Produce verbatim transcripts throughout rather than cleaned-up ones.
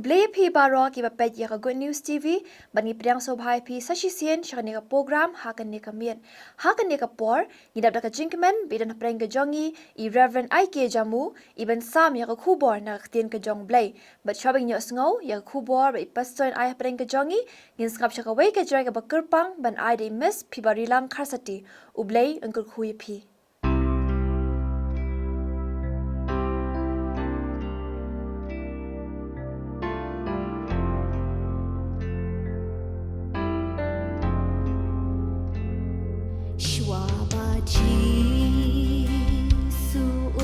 Khublei ïa phi baroh kiba peit ïa ka Good News T V, bad ngi pdiang sngewbha ïa phi sa shisien sha kane ka program ha kane ka miet. Ha kane ka por, ngi dap da ka jingkmen ba i don hapdeng ka jong ngi i Reverend I K Jamu, i ban sam ïa ka khubor na ka ktien ka jong U Blei. Bad shuwa ban ïohsngew ïa ka khubor ba i Pastor i ban ai hapdeng ka jong ngi, ngin sngap sha kawei ka jingrwai kaba kyrpang ban ai da i Miss Phibarilang Kharsati. U Blei un kyrkhu ïa phi. Shuwa ba Jisu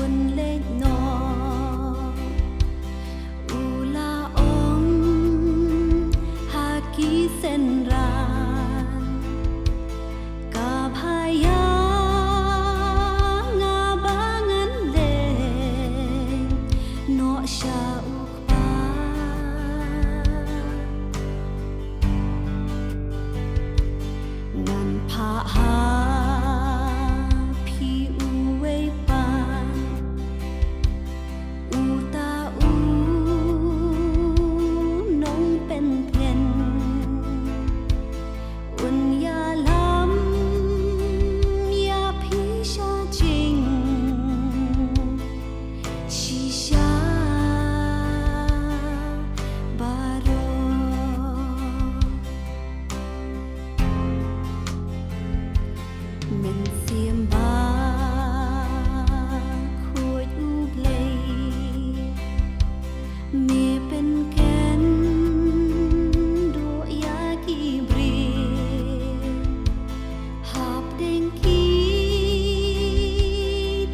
un leit noh, u la ong ha ki synran, kaba ïa nga ba ngan leit noh sha u Kpa. Ngan phah ha phi uwei pat, uta u nongpynthien, un ïalam ïa phi sha jingshisha baroh. Mynsiem Bakhuid U Blei, me pynken duh ïa ki briew, hapdeng ki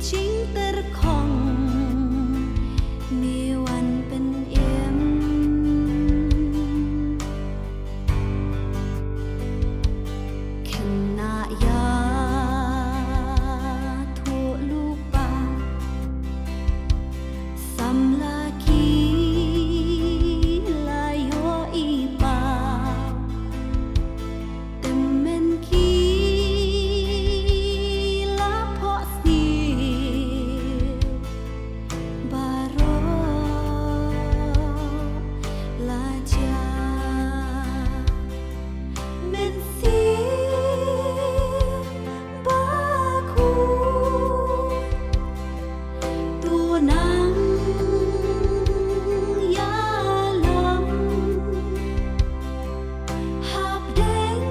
jingtyrkhong me wan pynim. Khynnah ïathuhlypa, samla ki la ïohi pat, tymmen ki la phohsniew, baroh la jia. Mynsiem Bakhuid, to nang ïalam hapdeng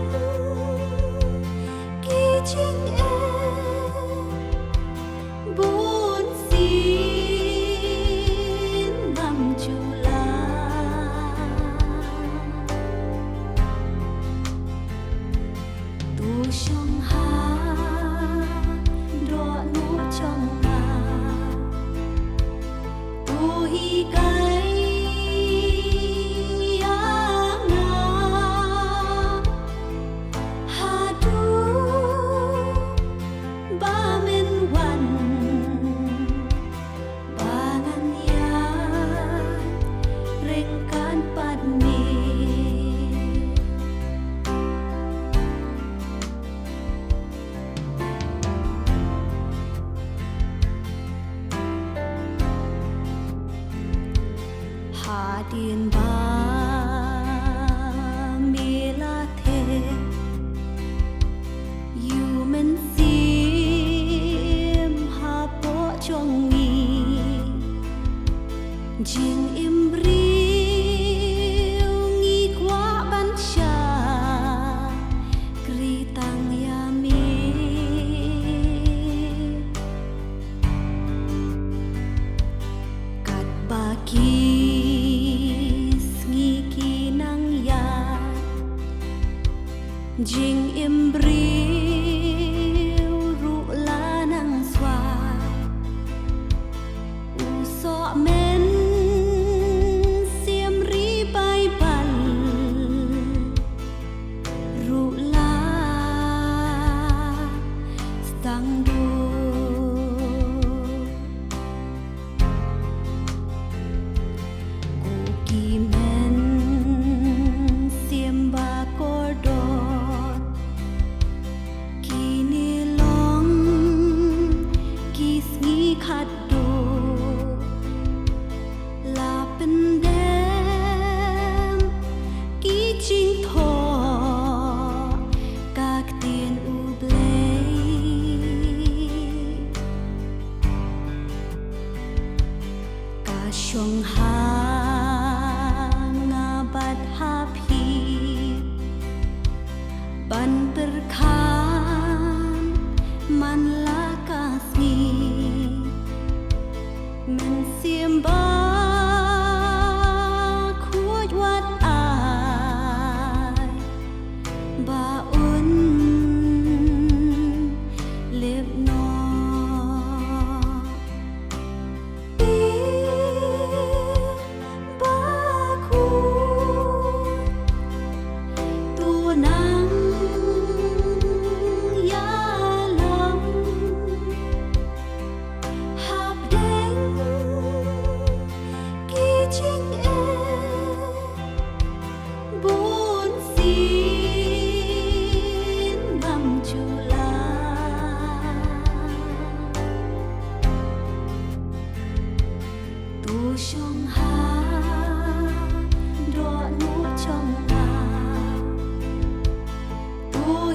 ki jingeh bunsien ngam ju lah. To shong ha dohnud jong nga, to hikai ïa nga haduh ba men wan, ba ngan ïa ryngkat bad me. Hadien ba me la theh ïa u Mynsiem hapoh jong ngi, jingim briew ngi kwah ban shakri tang ïa me. Katba ki sngi ki nang ïaid, jingim briew ruh la nang swai. U soh mynsiem ri Baibl ruh la sdang duh. Ko ki mynsiem ba kordor,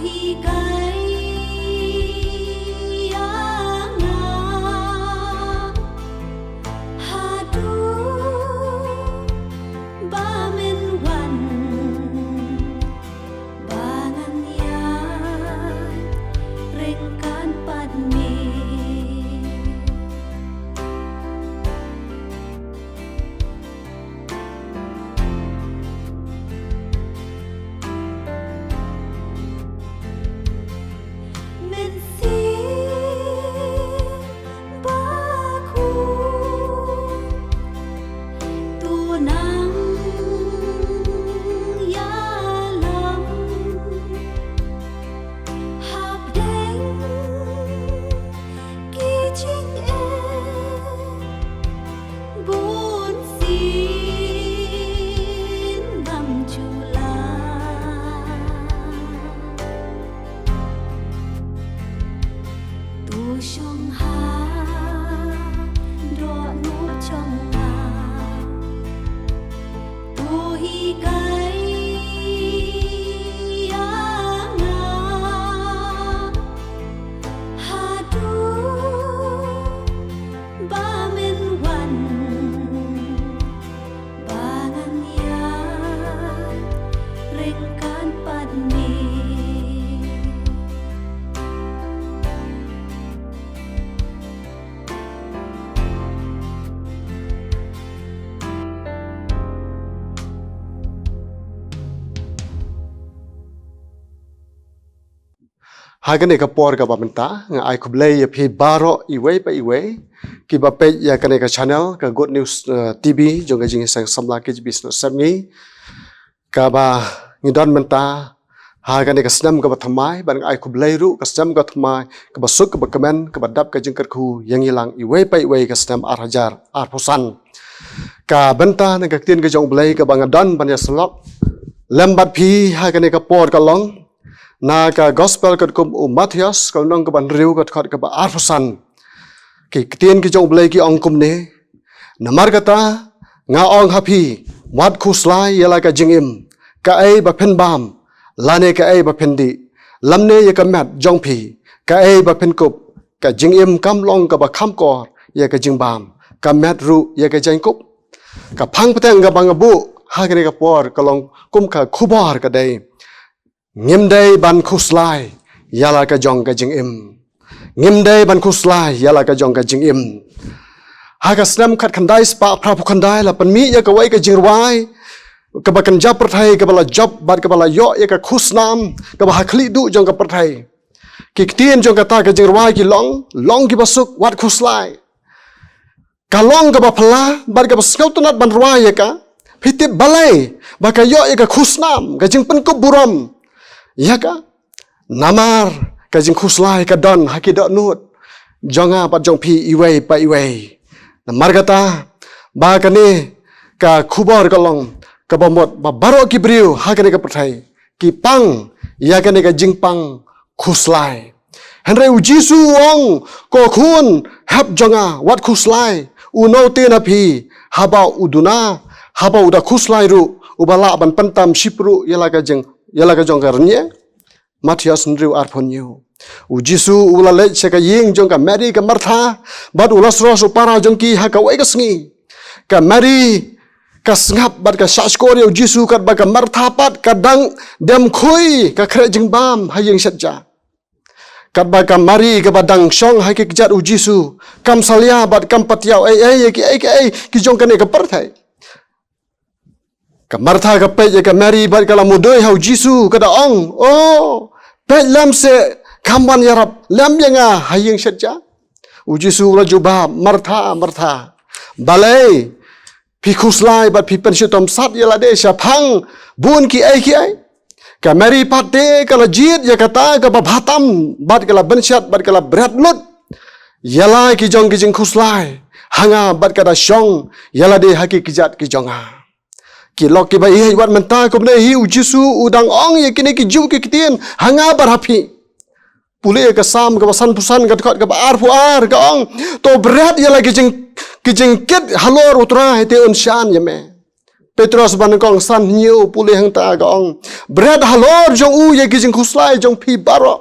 Hikai ïa nga haduh ba men wan, ba ngan ïaid ryngkat bad me. Mynsiem Bakhuid, to nang ïalam hapdeng ki jingeh bunsien bam ju lah. To shong ha dohnud jong nga, to hikai ïa nga haduh ba men wan, ba ngan ïaid ryngkat bad me. Ha kane ka por kaba mynta, nga ai khublei ïa phi baroh iwei pa iwei kiba peit ïa kane ka channel ka Good News, eh, T V jong ka Jingïaseng Samla K J B Synod Sepngi, kaba ngi don mynta ha kane ka snem kaba thymmai, bad nga ai khublei ruh ka snem kaba thymmai, kaba suk, kaba kmen, kaba dap ka jingkyrkhu ïa ngi lang iwei pa iwei ka snem ar hajar arphew san. Ka bynta na ka ktien ka jong U Blei kaba nga don ban ïasyllok lem bad phi ha kane ka por ka long na ka Gospel katkum u Mathaios, ka lynnong kaba hynriew, ka dkhot kaba arphew san. Ki ktien ki jong U Blei ki ong kumne: Namar kata nga ong ha phi, wat khuslai ïa la ka jingim, kaei ba phin bam, lane kaei ba phin dih, lymne ïa ka met jong phi, kaei ba phin kup. Ka jingim kam long kaba kham kor ïa ka jingbam, ka met ruh ïa ka jingkup. Ka phang pateng kaba nga buh ha kane ka por ka long kum ka khubor ka dei: Ngim dei ban khuslai ïa la ka jong ka jingim. Ngim dei ban khuslai ïa la ka jong ka jingim. Ha ka snem khatkhyndai spah phraphew khyndai la pynmih ïa kawei ka jingrwai kaba kynja pyrthei, kaba la jop bad kaba la ïoh ïa ka khusnam kaba ha khlieh duh jong ka pyrthei. Ki ktien jong kata ka jingrwai ki long: Long kiba suk, wat khuslai. Ka long kaba phylla bad kaba sngewtynnat ban rwai ïa ka. Phi tip balei ba ka ïoh ïa ka khusnam, ka jingpynkup burom ïa ka? Namar ka jingkhuslai ka don ha ki dohnud jong nga bad jong phi iwei pa iwei. Namar kata ba kane ka khubor ka long kaba mut ba baroh ki briew ha kane ka pyrthei ki pang ïa kane ka jingpang khuslai. Hynrei U Jisu u ong, ko khun hep jong nga, wat khuslai. Uno te na phi haba u duna, haba u da khuslai ruh, uba lah ban pyntam shiphew ruh ïa la ka jing, ïa la ka jong ka rynïeng? Mathaios hynriew arphew hynñiew. U Jisu u la leit sha ka ïing jong ka Mari ka Martha bad u Lasaros u para jong ki ha kawei ka sngi. Ka Mari ka sngap bad ka shahshkor ïa U Jisu, katba ka Martha pat ka dang dem khui ka khreh jingbam ha ïing shet ja. Katba ka Mari kaba dang shong ha ki kjat U Jisu kam salia bad kam patiaw ei ei ïa kiei kiei ki jong kane ka pyrthei. Ka Martha ka peit ïa ka Mari bad ka la mudui ha U Jisu, ka da ong, o, peit lem seh, kham wan ïarap lem ïa nga ha ïing shet ja. U Jisu u la jubab, Martha, Martha, balei phi khuslai bad phi pynshitom sat ïa lade shaphang bun kiei kiei? Ka Mari pat te ka la jied ïa kata kaba bha tam bad ka la bynshet bad ka la bret lut ïa la ki jong ki jingkhuslai ha nga bad ka da shong ïa lade ha ki kjat ki jong nga. Ki lok kiba ïeit, wat mynta kumne hi U Jisu u dang ong ïa kine ki juh ki ktien ha nga bad ha phi. Pule ïa ka Salm kaba sanphew san, ka dkhot kaba arphew ar, ka ong, to bret ïa la ki jing, ki jingkit halor U Trai, te un shah ïa me. Petros ba nyngkong san hynñiew pule hangta ka ong, bret halor jong u ïa ki jingkhuslai jong phi baroh.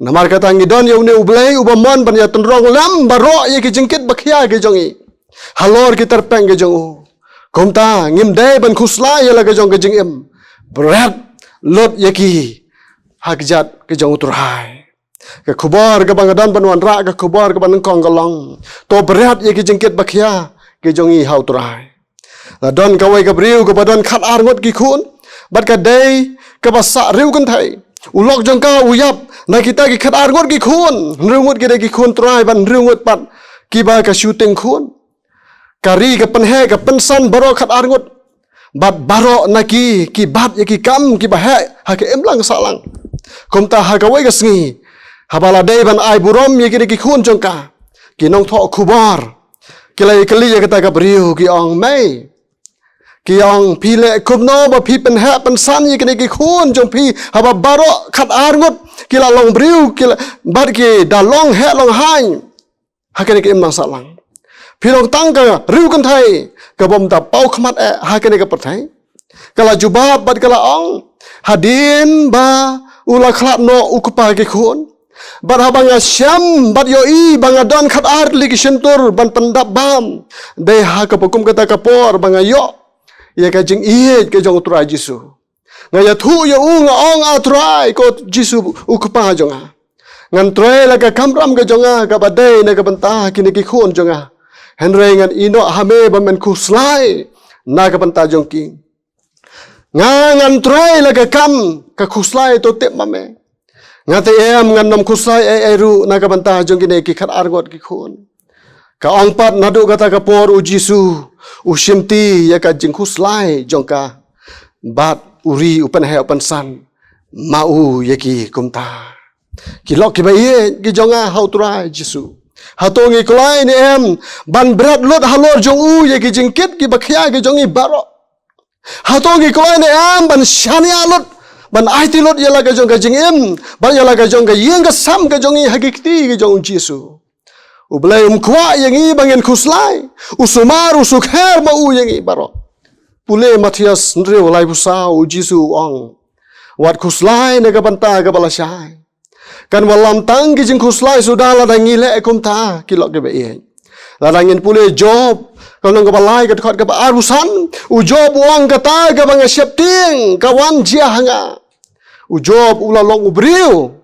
Namar kata ngi don ïa une U Blei uba mon ban ïa tynrong lem baroh ïa ki jingkit ba khia ki jong i halor ki tyrpeng ki jong u. Kumta ngim dei ban khuslai ïa la ka jong ka jingim. Bret lut ïa ki ha ka jait ka jong U Trai. Ka khubor kaba nga don ban wanrah, ka khubor kaba nyngkong ka long, to bret ïa ki jingkit ba khia ki jong i ha U Trai. La don kawei ka briew kaba don khat ar ngut ki khun, bad ka dei kaba sah riewkynthei. U lok jong ka u ïap na kita ki khat ar ngut ki khun, hynriew ngut ki dei ki khun trai bad hynriew ngut pat kiba ka shu tieng khun. Ka ri ka pynheh ka pynsan baroh khat ar ngut. Bad baroh na ki, ki bat ïa ki kam kiba heh ha ka imlang sahlang. Kumta ha kawei ka sngi, haba la dei ban ai burom ïa kine ki khun jong ka, ki nongthoh khubor ki la ïakylli ïa kata ka briew, ki ong, mei, ki ong, phi leh kumno ba phi pynheh pynsan ïa kine ki khun jong phi, haba baroh khat ar ngut ki la long briew, ki la, bad ki da long heh long haiñ ha kane ka imlang sahlang. Phi long tang ka riewkynthei ka bym da paw khmat eh ha kane ka pyrthei. Ka la jubab bad ka la ong, hadien ba u la khlad noh u kpa ki khun, bad haba nga shem bad ïohi ba nga don khat ar tylli ki shyntur ban pyndap bam, dei ha kaba kum kata ka por ba nga ïoh ïa ka jingïeit ka jong U Trai Jisu. Nga ïathuh ïa u, nga ong, A Trai, ko Jisu u kpa jong nga, ngan trei la ka kamram ka jong nga kaba dei na ka bynta kine ki khun jong nga. Hynrei ngan ïeh noh ha me ba men khuslai na ka bynta jong ki. Nga ngan trei la ka kam ka khuslai, to tip ma me. Nga te em ngan nym khuslai ei ei ruh na ka bynta jong kine ki khat ar ngut ki khun. Ka ong pat, naduh kata ka por U Jisu u shimti ïa ka jingkhuslai jong ka, bad u ri u pynheh u pynsan ma u ïa ki kumta. Ki lok kiba ïeit ki jong nga ha U Trai Jisu, hato ngi kloi ne em ban bret lut halor jong u ïa ki jingkit kiba khia ki jong ngi baroh? Hato ngi kloi ne em ban shaniah lut, ban aiti lut ïa la ka jong ka jingim, ban ïa la ka jong ka ïing ka sem ka jong ngi ha ki kti ki jong U Jisu? U Blei um kwah ïa ngi ba ngin khuslai. U sumar, u sukher ma u ïa ngi baroh. Pule Mathaios hynriew, laiphew saw, U Jisu u ong, wat khuslai na ka bynta kaba lashai. Kan wallam tang ki jingkhuslai suda lada ngi leh kumta, ki lok kiba ïeit. Lada ngin pule Job, ka lynnong kaba lai, ka dkhot kaba arphew san, u Job u ong, kata kaba nga sheptieng ka wan jia ha nga. U Job u la long u briew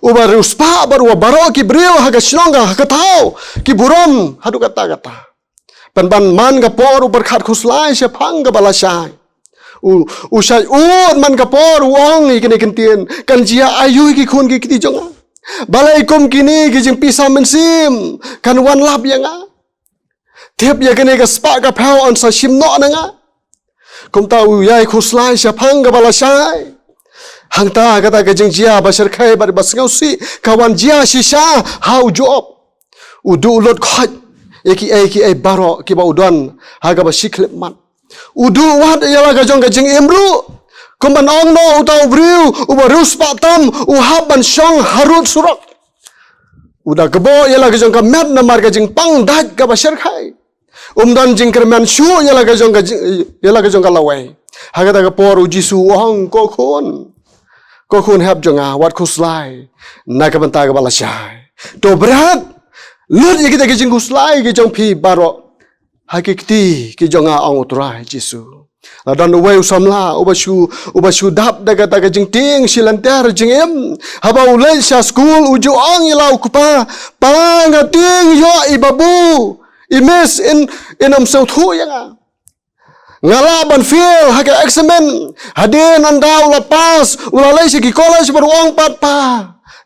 uba riewspah bad uba baroh ki briew ha ka shnong ka, ha ka thaw, ki burom haduh katta katta. Pynban man ka por u pyrkhat khuslai shaphang kaba lashai. U, u shait ud man ka por, u ong ïa kine ki ktien, kan jia aïu ïa ki khun ki kti jong nga? Balei kum kine ki jingpisa mynsiem kan wan lap ïa nga? Tip ïa kane ka spah ka phew yn sa shim noh na nga. Kumta u ïai khuslai shaphang kaba lashai. Hangta kata ka jingjia ba shyrkhei bad ba sngewsih ka wan jia shisha ha u Job. U duh lut khoit ïa kiei kiei baroh kiba u don ha kaba shi khyllipmat. U duh wat ïa la ka jong ka jingim ruh. Kumban ong noh, uta u briew uba riewspah tam u hap ban shong harud surok. U da kpoh ïa la ka jong ka met namar ka jingpang dait kaba shyrkhei. Um don jingkyrmen shuh ïa la ka jong ka jing, ïa la ka jong ka lawei. Ha kata ka por U Jisu u ong, ko khun, ko khun hep jong nga, wat khuslai na ka bynta kaba lashai. To bret lut ïa kita ki jingkhuslai ki jong phi baroh ha ki kti ki jong nga, ong U Trai Jisu. La don uwei u samla uba shu, uba shu dap da kata ka jingtieng shi lynter jingim. Haba u leit sha skul u ju ong ïa la u kpa, pa, nga tieng ïoh i babu, i miss in, in ym sngewthuh ïa nga. Nga lah ban fail ha ka eksamin. Hadien ynda u la pass, u la leit sha ki college bad u ong pat, pa,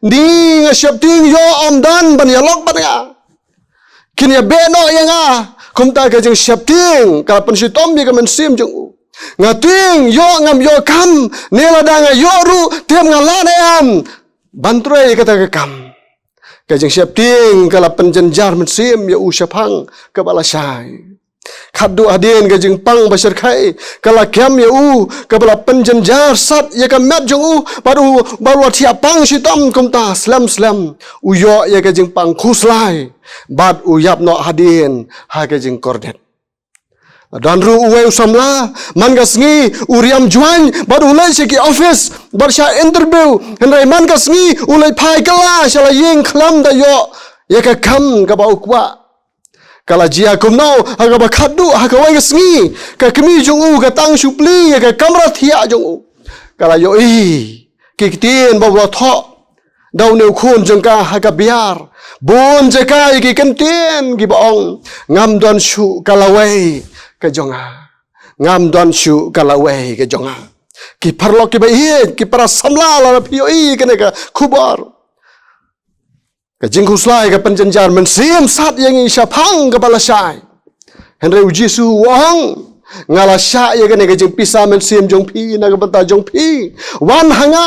ni nga sheptieng ïoh ym don ban ïalok bad nga. Kin ïa beh noh ïa nga. Kumta ka jingsheptieng ka la pynshitom ïa ka mynsiem jong u. Nga tieng ïoh ngam ïoh kam, ne lada nga ïoh ruh tip nga lah ne em ban trei ïa kata ka kam. Ka jingsheptieng ka la pynjynjar mynsiem ïa u shaphang kaba lashai. Khatduh hadien ka jingpang ba shyrkhei ka la kem ïa u, kaba la pynjynjar sat ïa ka met jong u, bad u, bad u la thiah pang shitom. Kumta slem slem u ïoh ïa ka jingpang khuslai bad u ïap noh hadien ha ka jingkordit. Don ruh uwei u samla, man ka sngi u riam jwaiñ bad u leit sha ki office bad sha interview, hynrei man ka sngi u leit phai kylla sha la ïing khlem da ïoh ïa ka kam kaba u kwah. Ka la jia kumno, ha kaba khatduh ha kawei ka sngi, ka kmie jong u ka tang shu plie ïa ka kamra thiah jong u. Ka la ïohi ki ktien ba u la thoh da une u khun jong ka ha ka biar. Bun jaka ïa ki kyntien kiba ong, ngam don shuh ka lawei ka jong nga. Ngam don shuh ka lawei ka jong nga. Ki paralok kiba ïeit, ki para samla, lada phi ïohi kane ka khubor, ka jingkhuslai ka pynjynjar mynsiem sat ïa ngi shaphang kaba lashai. Hynrei u Jisu u ong, nga la shah ïa kane ka jingpisa mynsiem jong phi na ka bynta jong phi. Wan ha nga,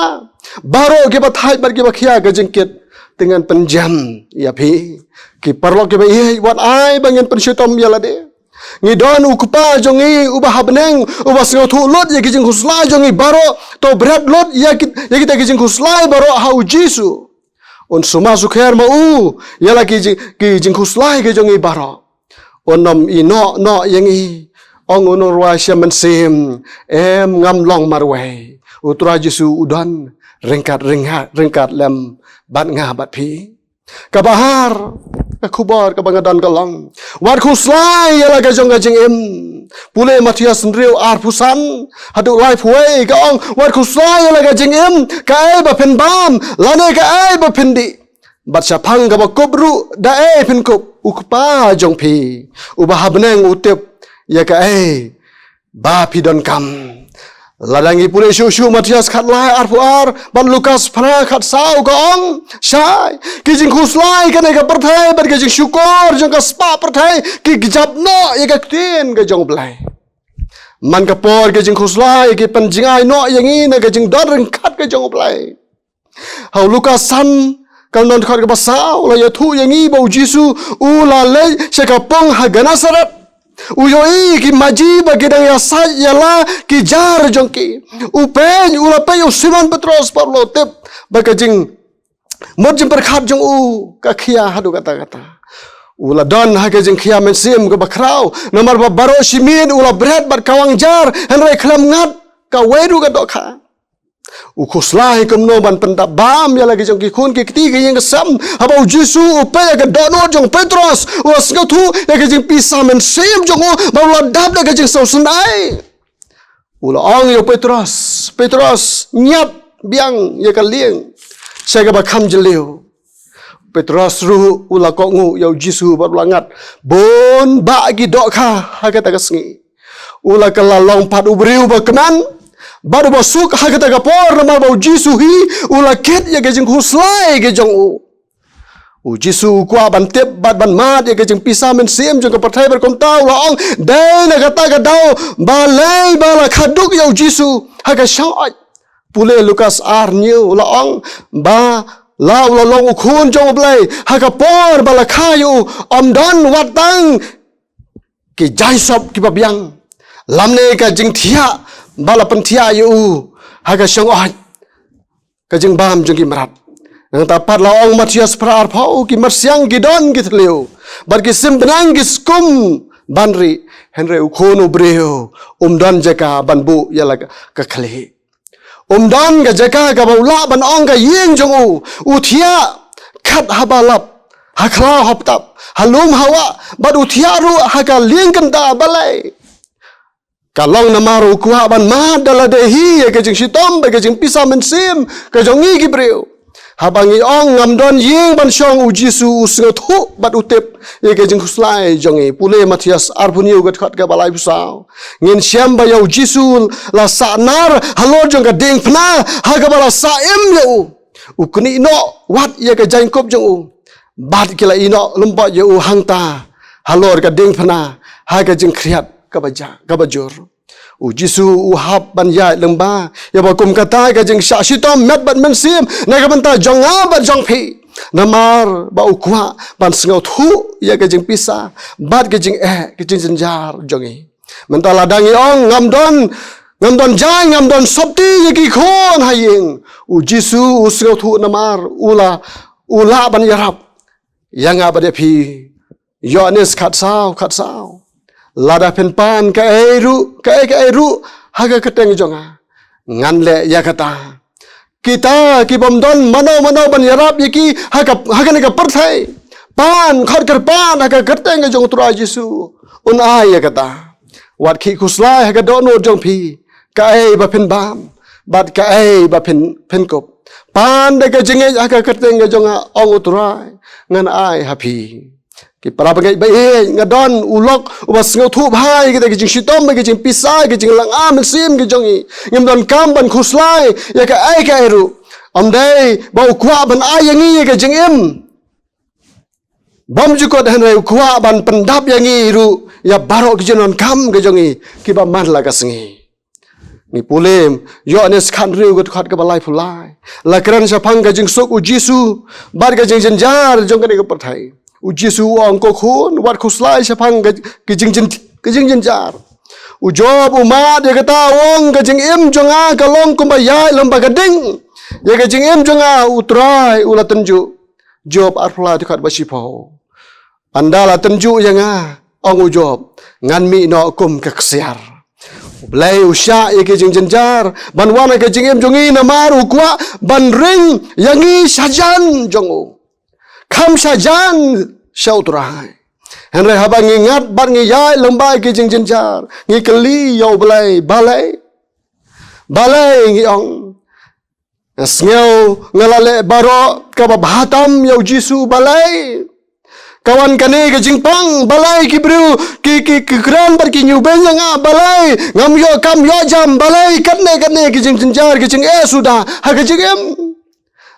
baroh kiba thait bad kiba khia ka jingkit, te ngan pynjem ïa phi. Ki paralok kiba ïeit, wat ai ba ngin pynshitom ïa lade. Ngi don u Kpa jong ngi uba ha bneng, uba sngewthuh lut ïa ki jingkhuslai jong ngi baroh, to bret lut ïa ki, ïa kita ki jingkhuslai baroh ha u Jisu. Un sumar sukher ma u ïa la ki jing, ki jingkhuslai ki jong ngi baroh. Un ym ïehnoh noh ïa ngi. Ong u nongrwai shimet mynsiem, em, ngam long marwei. U Trai Jisu u don ryngkat, ryngkat, ryngkat lem bad nga bad phi. Kaba ar, ka khubor kaba nga don ka long, wat khuslai ïa la ka jong ka jingim. Pule Mathaios hynriew arphew san haduh laiphew wei ka ong, wat khuslai ïa la ka jingim, kaei ba phin bam lane kaei ba phin dih. Bad shaphang kaba kup ruh, da ei phin kup? U Kpa jong phi uba ha bneng u tip ïa kaei ba phi donkam. Lada ngi pule shuh shuh Mathaios khatlai arphew ar bad Lukas phra khatsaw ka ong, shai, ki jingkhuslai kane ka pyrthei bad ki jingshukor jong ka spah pyrthei ki kjap noh ïa ka ktien ka jong U Blei. Man ka por ki jingkhuslai ki pynjngai noh ïa ngi na ka jingdon ryngkat ka jong U Blei. Ha u Lukas san, ka lynnong dkhot kaba saw, la ïathuh ïa ngi ba u Jisu u la leit sha ka pung ha Gennesaret. U ïohi ki maji ba ki dang ïasaid ïa la ki jar jong ki. U peit, u la peit ïa u Simon Petros bad u la tip ba ka jingmut jingpyrkhat jong u ka khia haduh katta katta. U la don ha ka jingkhia mynsiem kaba khraw, namar ba baroh shi miet u la bret bad kawang jar, hynrei khlem ngat kawei ruh ka dohkha. U khuslai kumno ban pyndap bam ïa la ki jong ki khun ki kti ki ïing ki sem, haba u Jisu u peit ïa ka dohnud jong u Petros, u la sngewthuh ïa ka jingpisa mynsiem jong u, bad u la dap da ka jingsngewsynei. U la ong ïa u Petros, Petros, ñiad biang ïa ka lieng sha kaba kham jylliew. Petros ruh u la kohnguh ïa u Jisu bad u la ngat bun bah ki dohkha ha kata ka sngi. U la kylla long pat u briew ba kmen bad uba suk ha kata ka por, namar ba u Jisu hi u la kit ïa ka jingkhuslai ka jong u. U Jisu u kwah ban tip bad ban mad ïa ka jingpisa mynsiem jong ka pyrthei bad kumta u la ong, dei na kata ka daw balei ba la khadduh ïa u Jisu ha ka shong-ot. Pule Lukas ar hynñiew, u la ong ba la u la long u khun jong U Blei, ha ka por ba la kha ïa u, ym don wat tang ki jaisop kiba biang, lymne ka jingthiah ba la pynthiah ïa u ha ka shong-ot, ka jingbam jong ki mrad. Nangta pat la ong Mathaios phra arphew, ki myrsiang ki don ki thliew bad ki sim bneng ki skum ban rieh, hynrei u Khun u briew um don jaka ban buh ïa la ka khlieh. Um don ka jaka kaba u lah ban ong ka ïing jong u. U thiah khat haba lap, ha khlaw ha btap, ha lum ha wah, bad u thiah ruh ha ka lieng kynta. Balei? Ka long namar u kwah ban mad da lade hi ïa ka jingshitom bad ka jingpisa mynsiem ka jong ngi ki briew. Haba ngi ong ngam don ïing ban shong, u Jisu u sngewthuh bad u tip ïa ka jingkhuslai jong ngi. Pule Mathaios arphew hynñiew ka dkhot kaba laiphew saw. Ngin shem ba ïa u Jisu la sah nar halor jong ka diengphna ha kaba la sah im ïa u. U knieh noh wat ïa ka jaiñkup jong u bad ki la ïehnoh lymbot ïa u hangta halor ka diengphna ha ka jingkhriat kaba ja, kaba jur. U Jisu u hap ban ïaid lyngba ïa ba kum kata ka jingshah shitom met bad mynsiem na ka bynta jong nga bad jong phi, namar ba u kwah ban sngewthuh ïa ka jingpisa bad ka jingeh, ka jingjynjar jong ngi. Mynta lada ngi ong ngam don, ngam don jaiñ, ngam don sopti ïa ki khun ha ïing, u Jisu u sngewthuh namar u la, u lah ban ïarap ïa nga bad ïa phi. Ïoannis khatsaw, khatsaw. Lada phin pan kaei ruh, kaei kaei ruh ha ka kyrteng jong nga, ngan leh ïa kata. Kita ki bym don mano mano ban ïarap ïa ki ha ka, ha kane ka pyrthei. Pan, khot kyrpad ha ka kyrteng ka jong u Trai Jisu, un ai ïa kata. Wat khih khuslai ha ka dohnud jong phi kaei ba phin bam bad kaei ba phin, phin kup. Pan da ka jingngeit ha ka kyrteng ka jong nga, ong u Trai, ngan ai ha phi. Ki para bangeit ba ïeit, nga don u lok uba sngewthuh bha ïa kita ki jingshitom, ki jingpisa, ki jinglanga mynsiem ki jong ngi. Ngim donkam ban khuslai ïa kaei kaei ruh. Ym dei ba u kwah ban ai ïa ngi ïa ka jingim bymjukut, hynrei u kwah ban pyndap ïa ngi ruh ïa baroh ki jingdonkam ki jong ngi kiba man la ka sngi. Ngi pule Ïoannis khathynriew ka dkhot kaba laiphew lai. La kren shaphang ka jingsuk u Jisu bad ka jingjynjar jong kane ka pyrthei. U Jisu u ong, ko khun, wat khuslai shaphang ka, ki jingjyn, ki jingjynjar. U Job u mad ïa kata, u ong, ka jingim jong nga ka long kumba ïaid lem bad ka ding. Ïa ka jingim jong nga u Trai u la tynjuh. Job arphew lai, dkhot ba shiphew. Ynda la tynjuh ïa nga, ong u Job, ngan mih noh kum ka ksiar. U Blei u shah ïa ki jingjynjar ban wan ha ka jingim jong ngi, namar u kwah ban ring ïa ngi shajan jong u. Kham shajan sha u Trai. Hynrei haba ngi ngat bad ngi ïaid lem bad ki jingjynjar, ngi kylli ïa u Blei, balei? Balei, ngi ong. Nga sngew nga la leh baroh kaba bha tam ïa u Jisu, balei? Ka wan kane ka jingpang, balei ki briew ki, ki, ki kren bad ki ñiewbeiñ ïa nga, balei? Ngam ïoh kam ïoh jam, balei? Katne katne ki jingjynjar, ki jingeh suda ha ka jingim.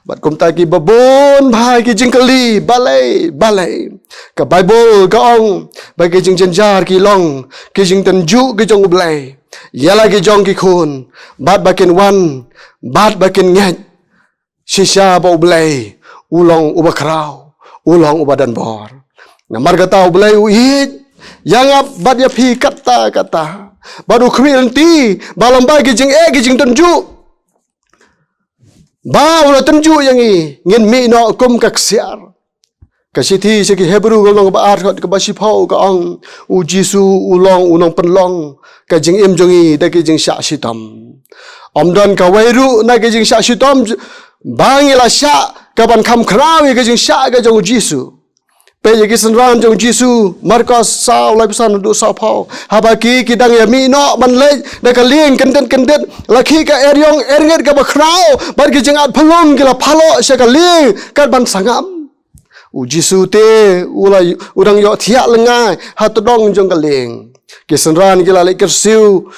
Bad kumta kiba bun bha ki jingkylli, balei, balei? Ka Baibl ka ong ba ki jingjynjar ki long ki jingtynjuh ki jong u Blei ïa la ki jong ki khun, bad ba kin wan, bad ba kin ngeit shisha ba u Blei u long uba khraw, u long uba don bor. Namar kata u Blei u ïeit ïa nga bad ïa phi katta katta, bad u khmih lynti ba lem bad ki jingeh, ki jingtynjuh, ba u la tynjuh ïa ngi, ngin mih noh kum ka ksiar. Ka shithi sha ki Hebru ka lynnong ba ar, dkhot kaba shiphew ka ong, u Jisu u long u nongpynlong ka jingim jong ngi da ki jingshah shitom. Ym don kawei ruh na ki jingshah shitom ba ngi la shah ka ban kham khraw ïa ka jingshah ka jong u Jisu. Peit ïa ki synran jong u Jisu, Markos saw, laiphew san haduh sawphew. Haba ki, ki dang ïa mih noh ban leit na ka lieng kyndit kyndit, la khih ka eriong erngit kaba khraw bad ki jingat phyllung, ki la phaloh sha ka lieng kat ban sangam. U Jisu te u la, u dang ïohthiah lyngngai ha tdong jong ka lieng. Ki synran ki la leit kyrsiew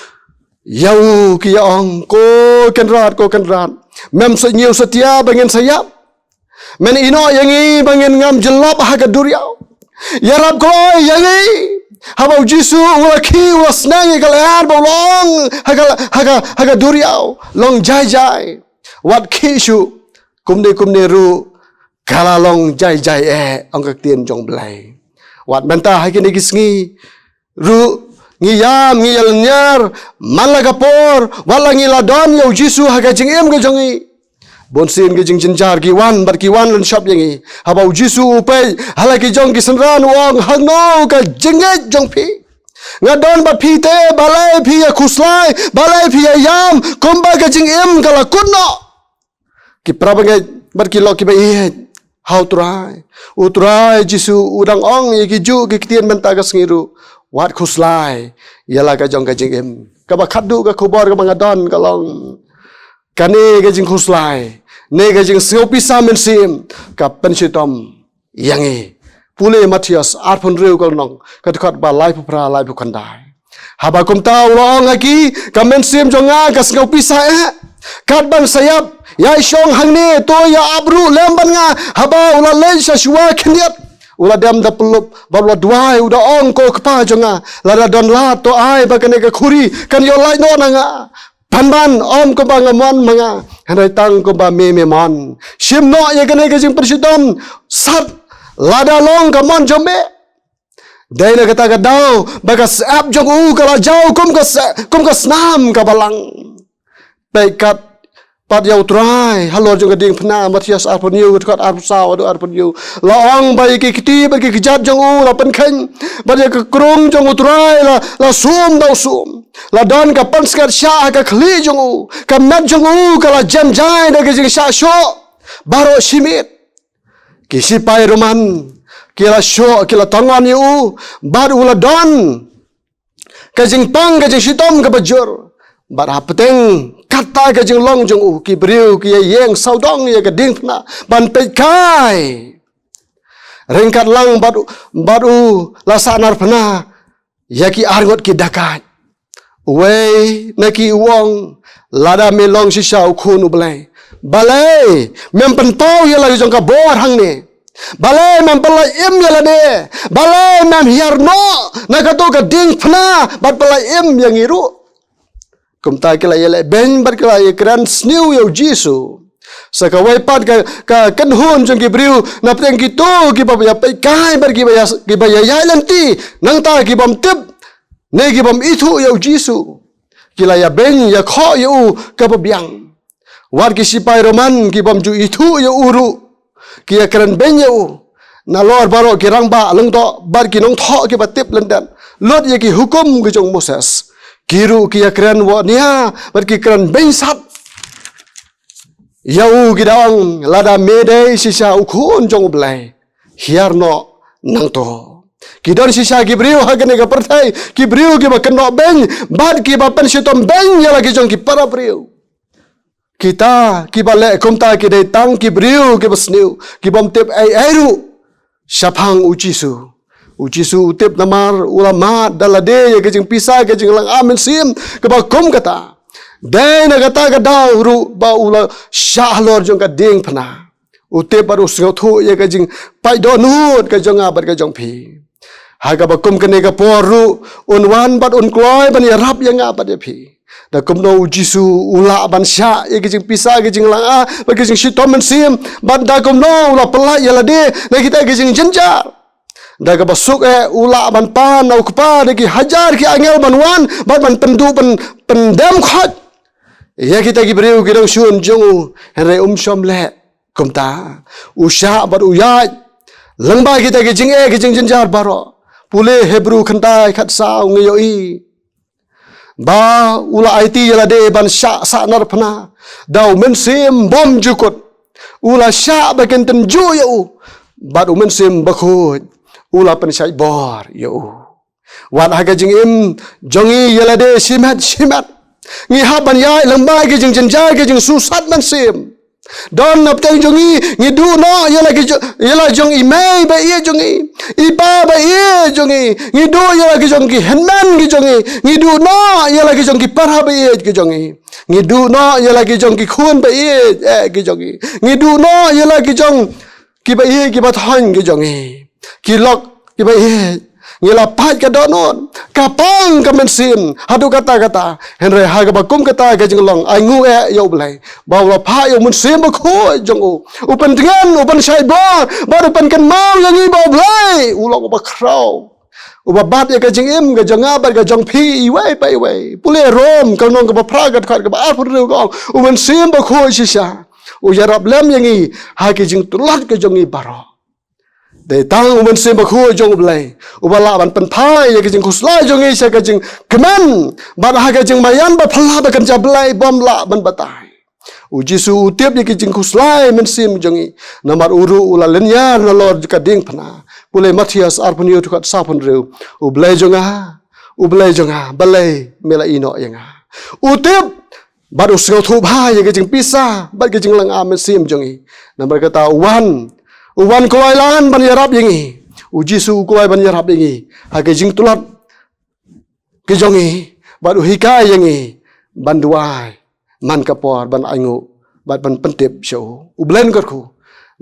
ïa u, ki ïa ong, ko Kynrad, ko Kynrad, mem sa ñiew satia ba ngin sa ïap? Men ïehnoh ïa ngi ba ngin ngam jyllop ha ka duriaw. Ïarap kloi ïa ngi. Haba u Jisu u la khih, u la sneng ïa ka lyer bad u la ong ha ka, ha ka, ha ka duriaw, long jai jai. Wat khih shuh. Kumne kumne ruh ka la long jai jai eh, ong ka ktien jong u Blei. Wat mynta ha kine ki sngi ruh ngi ïam, ngi ïalynñiar man la ka por, wat la ngi la don ïa u Jisu ha ka jingim ka jong ngi. Bunsien ki jingjynjar ki wan bad ki wan lynshop ïa ngi. Haba u Jisu u peit ha la ki jong ki synran u ong, hangno ka jingngeit jong phi? Nga don bad phi te, balei phi ïa khuslai, balei phi ïa ïam kumba ka jingim ka la kut noh? Ki para bangeit bad ki lok kiba ïeit ha u Trai, u Trai Jisu u dang ong ïa ki juh ki ktien mynta ka sngi ruh, wat khuslai ïa la ka jong ka jingim. Kaba khatduh ka khubor kaba nga don ka long, kane ka jingkhuslai ne ka jingsngewpisa mynsiem ka pynshitom ïa ngi. Pule Mathaios arphew hynriew ka lynnong, ka dkhot ba laiphew phra, laiphew khyndai. Haba kumta u la ong ha ki, ka mynsiem jong nga ka sngewpisa eh, kat ban sa ïap, ïaishong hangne, to ïa ap ruh lem bad nga. Haba u la leit sha shuwa khyndiat, u la dem da pyllup bad u la duwai, u da ong, ko Kpa jong nga, lada don lad to ai ba kane ka khuri kan ïoh lait noh na nga. Pynban, ym kumba nga mon ma nga, hynrei tang kumba me me mon. Shim noh ïa kane ka jingpynshitom, sat lada long ka mon jong me. Dei na kata ka daw ba ka syep jong u ka la jaw kum ka sy-, kum ka snam ka balang. Peit kat pat ïa u Trai halor jong ka diengphna, Mathaios arphew hynñiew, dkhot arphew saw haduh arphew hynñiew. La ong ba ïa ki kti bad ki kjat jong u la pynkheiñ, bad ïa ka krung jong u Trai la, la sum da u sum. La don ka pansngiat shah ha ka khlieh jong u, ka met jong u ka la jem jai da ka jingshah shoh baroh shi miet. Ki sipai Roman ki la shoh, ki la tong on ïa u, bad u la don ka jingpang, ka jingshitom kaba jur. Bad hapdeng kata ka jinglong jong u, ki briew ki ïa ïeng sawdong ïa ka diengphna ban peit kai. Ryngkat lang bad, bad u la sahnarphna ïa ki arngut ki dakaid. Uwei na ki u ong, lada me long shisha u Khun u Blei, balei mem pynpaw ïa la jong ka bor hangne? Balei mem pynlait im ïa lade? Balei mem hiar noh na kato ka diengphna bad pynlait im ïa ngi ruh? Kumta ki la ïaleh beiñ bad ki la ïakren sniew ïa u Jisu. Sa kawei pat ka, ka kynhun jong ki briew napdeng kito kiba ïa peit kai bad kiba ïa, kiba ïa ïaid lynti, nangta ki bym tip ne ki bym ithuh ïa u Jisu, ki la ïa beiñ ïa khoh ïa u kaba biang. Wat ki sipai Roman ki bym ju ithuh ïa u ruh, ki ïa kren beiñ ïa u nalor baroh ki rangbah lyngdoh bad ki nongthoh kiba tip lyndet lut ïa ki hukum ki jong Moses. Ki ruh ki ïa kren wad nia bad ki kren beiñ sat ïa u, ki da ong, lada me dei shisha u Khun jong U Blei, hiar noh nangto. Ki don shisha ki briew ha kane ka pyrthei, ki briew kiba kynnoh beiñ bad kiba pynshitom beiñ ïa la ki jong ki para briew. Kita kiba leh kumta ki dei tang ki briew kiba sniew, ki bym tip ei ei ruh shaphang u Jisu. U Jisu u tip namar u la mad da lade ïa ka jingpisa ka jinglong mynsiem kaba kum kata. Dei na kata ka daw ruh ba u la shah halor jong ka diengphna. U tip bad u sngewthuh ïa ka jingpait dohnud ka jong nga bad ka jong phi. Ha kaba kum kane ka por ruh un wan bad un kloi ban ïarap ïa nga bad ïa phi. Da kumno u Jisu u lah ban shah ïa ka jingpisa ka jinglong bad ka jingshitom mynsiem, bad da kumno u la pynlait ïa lade na kita ki jingjynjar. Da kaba suk eh u lah ban pan na u Kpa da ki hajar ki angel ban wan bad ban pynduh pyn, pyndem khoit ïa kita ki briew ki nongshun jong u, hynrei um shym leh kumta. U shah bad u ïaid lyngba kita ki jingeh ki jingjynjar baroh. Pule Hebru khyndai khatsaw ngi ïohi ba u la aiti ïa lade ban shah sahnarphna da u Mynsiem bymjukut. U la shah ba kin tynjuh ïa u bad u Mynsiem Bakhuid u la pynshait bor ïa u. Wat ha ka jingim jong ngi ïa lade shimet shimet ngi hap ban ïaid lyngba ki jingjynjar ki jingsusat mynsiem. Don napdeng jong ngi, ngi duh noh ïa la ki jo-, ïa la jong i mei ba ïeit jong ngi, i pa ba ïeit jong ngi. Ngi duh ïa la ki jong ki hynmen ki jong ngi. Ngi duh noh ïa la ki jong ki para ba ïeit ki jong ngi. Ngi duh noh ïa la ki jong ki khun ba ïeit eh ki jong ngi. Ngi duh noh ïa la ki jong kiba ïeit kiba thoiñ ki jong ngi, ki lok kiba ïeit. Ngi la pait ka dohnud, ka pang ka mynsiem haduh katta katta. Hynrei ha kaba kum kata ka jinglong, ai nguh eh ïa U Blei ba u la phah ïa u Mynsiem Bakhuid jong u, u pyntngen, u pynshait bor bad u pynkynmaw ïa ngi ba U Blei u long uba khraw, uba bat ïa ka jingim ka jong nga bad ka jong phi iwei pa iwei. Pule Rom ka lynnong kaba phra ka dkhot kaba arphew hynriew ka ong, u Mynsiem Bakhuid shisha u ïarap lem ïa ngi ha ki jingtlot ka jong ngi baroh. Dei tang u Mynsiem Bakhuid jong U Blei uba lah ban pynphai ïa ka jingkhuslai jong ngi sha ka jingkmen bad ha ka jingmaïan ba phylla ba kynja blei bym lah ban batai. U Jisu u tip ïa ka jingkhuslai mynsiem jong ngi, namar u ruh u la lynñiar nalor ka diengphna. Pule Mathaios arphew hynñiew dkhot sawphew hynriew, U Blei jong nga, U Blei jong nga, balei me la ïehnoh ïa nga? U tip bad u sngewthuh bha ïa ka jingpisa bad ka jinglong mynsiem jong ngi. Namar kata u wan, u wan kloi lan ban ïarap ïa ngi. U Jisu u kloi ban ïarap ïa ngi ha ka jingtlot ka jong ngi bad u hikai ïa ngi ban duwai man ka por, ban ainguh bad ban pyntip sha u. U Blei un kyrkhu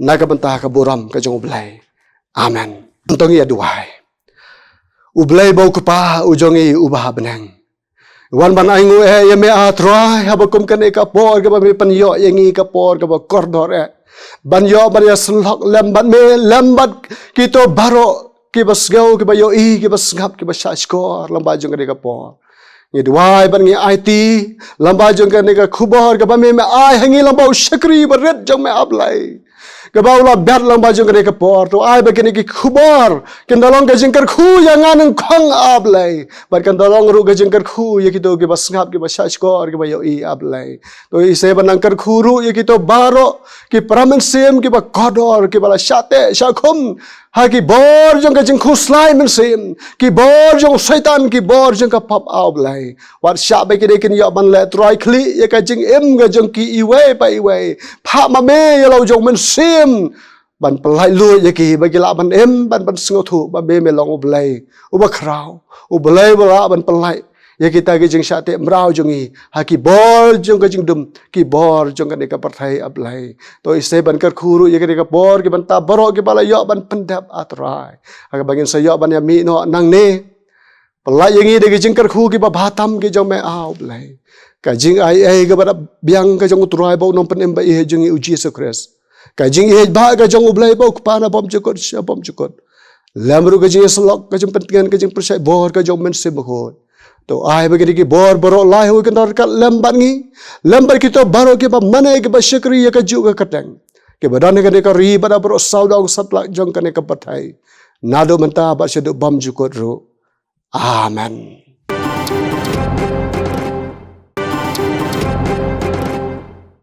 na ka bynta ka burom ka jong U Blei. Amen. To ngin ïa duwai. U Blei ba u Kpa u jong ngi uba ha bneng, wan ban ainguh eh ïa me, ah Trai, haba kum kane ka por kaba me pynïoh ïa ngi, ka por kaba kordor eh ban ïoh ban ïaseng lok lem bad me, lem bad kito baroh kiba sngew, kiba ïohi, kiba sngap, kiba shahshkor lyngba jong kane ka por. Ngi duwai bad ngi aiti lyngba jong kane ka khubor kaba me me ai ha ngi lyngba u shakri barit jong me, A Blei, kaba u la bat lyngba jong kane ka por. To ai ba kine ki khubor kin da long ka jingkyrkhu ïa nga nyngkong, A Blei, bad kan da long ruh ka jingkyrkhu ïa kito kiba sngap, kiba shahshkor, kiba ïohi, A Blei. To isei ban nang kyrkhu ruh ïa kito baroh ki para mynsiem kiba kordor, kiba la shah teh shah khum ha ki bor jong ka jingkhuslai mynsiem, ki bor jong Soitan, ki bor jong ka pop, A Blei. Wat shah ba kine kin ïoh ban leh trai khlieh ïa ka jingim ka jong ki iwei pa iwei. Phah ma me ïa la u jong mynsiem ban pyllait luid ïa ki ba ki lah ban im, ban, ban sngewthuh ba me, me long U Blei uba khraw, U Blei uba lah ban pyllait ïa kita ki jingshah teh mraw jong ngi ha ki bor jong ka jingdum, ki bor jong kane ka pyrthei, A Blei. To isei ban kyrkhu ruh ïa kane ka por, ki bynta baroh kiba la ïoh ban pyndep, A Trai, ha kaba ngin sa ïoh ban ïa mih noh nangne. Pyllait ïa ngi da ki jingkyrkhu kiba bha tam ki jong me, A Blei. Ka jingaiei kaba da biang ka jong U Trai bad U Nongpynim ba ïeit jong ngi U Jisu Khrist. Ka jingïeit ba ka jong U Blei ba U Kpa na bymjukut sha bymjukut, lem ruh ka jingïasyllok, ka jingpyntngen, ka jingpynshai bor ka jong U Mynsiem Bakhuid. To ai ba kine ki bor baroh lai ha kane ka por kat lem bad ngi, lem bad kito baroh kiba mane, kiba shakri ïa ka juh ka kyrteng, kiba don ha kane ka ri bad ha baroh sawdong satlak jong kane ka pyrthei, naduh mynta bad shaduh bymjukut ruh. Amen.